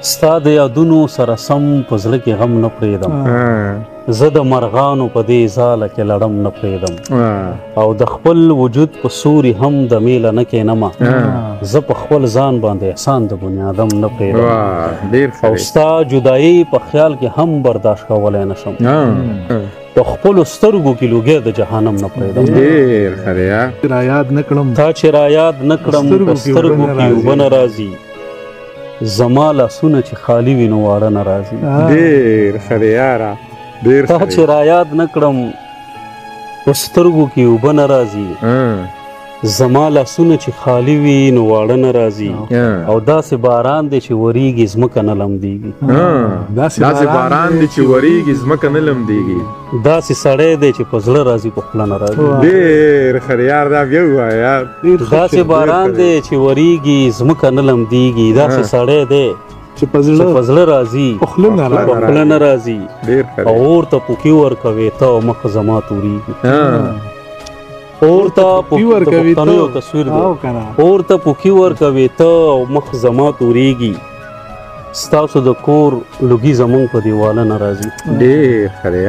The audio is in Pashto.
ستا د یادونو سره سم په زړه کې غم نه پرېږدم، زه د مرغانو په دې ځاله کې لړم نه پرېږدم، او د خپل وجود په سوري هم د میله نه کښېنمه، زه په خپل ځان باندې احسان د بنیادم نه پرېږدم. او ستا جدایي په خیال کې هم برداشت کولی نه شم، په خپلو سترګو کې لوګی د جهنم نه پرېږدم. ډېر ښه دی. را یاد نه کړم، تا چې را یاد نه کړم په سترګو کې اوبه نه راځي، زما لاسونه چې خالي وي نو واړه نه راځي. ډېر ښه دی یاره، ډېر تا چې را یاد نه کړم په سترګو کې اوبه نه راځي، زما لاسونه چې خالي وي نو واړه نه راځي، او داسې باران دی چې وریږي ځمکه نه لمدېږي. داسې باران دی چې وریږي ځمکه نه لمدېږي. داسې سړی دی چې په زړه راځي په خوله نه راځي. ډېر ښه دی یار، دا بیا ووایه یار. داسې باران دی چې وریږي ځمکه نه لمدېږي، داسې سړی دی چې په زړه راځي په خوله نه راځي، او اور ته پوکي ورکوې ته او مخ زما تورېږي. اور ته پوکي ورکوې ته، یو تصویر دی، اور ته پوکي ورکوې ته او مخ زما تورېږي، ستاسو د کور لوګي زمونږ په دیواله نه راځي. ډېر ښه دی.